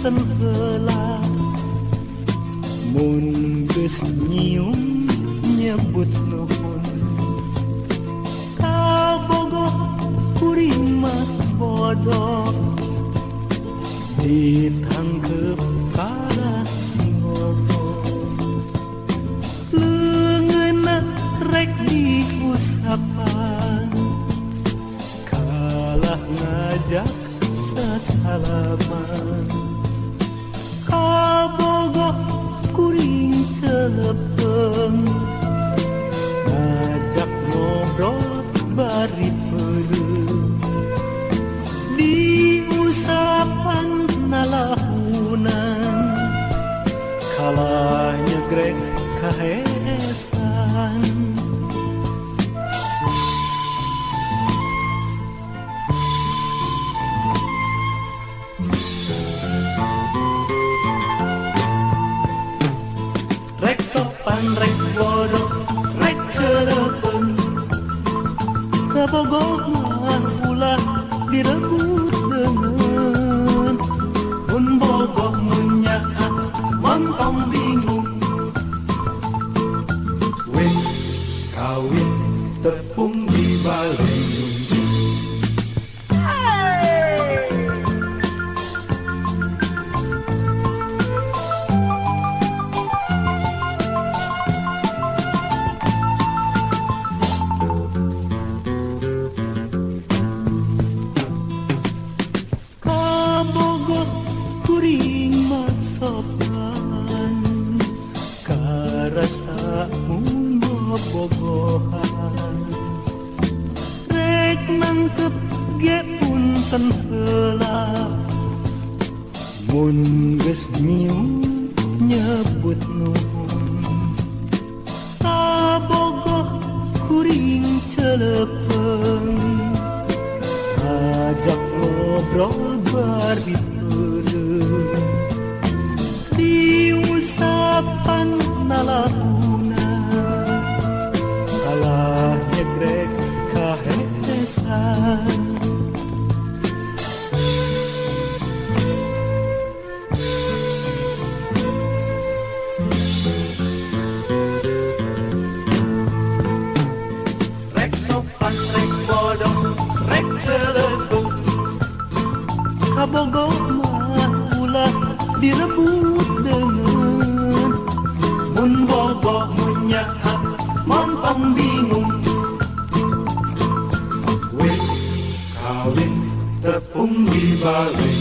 punten heula mun geus nyium nyebut nuhun kabogoh kuring mah bodoh ditangkep kalah singogo leungeunna rek diusapan kalah ngajak sasalaman kabogoh kuring celepeung ngajak ngobrol bari peureum diusapan nalahunan kalah nyegrek kahesan. Rek sopan rek bodoh rek celepeung kabogoh mah ulah direbut deungeun mun bogoh mun nyaah montong bingung win kawin tepung di balai. Kuring mah sopan karasa mun bobogohan rek nangkep ge punten heula mun geus nyium nyebut nuhun kabogoh kuring celepeung ngajak ngobrol bari diusapan nalahuna kalah nyegrek kahesan. Rek sopan rek bodoh rek celepeung kabogoh mah ulah direbut deungeun mun bogoh mun nyaah montong bingung win kawin tepung di balai.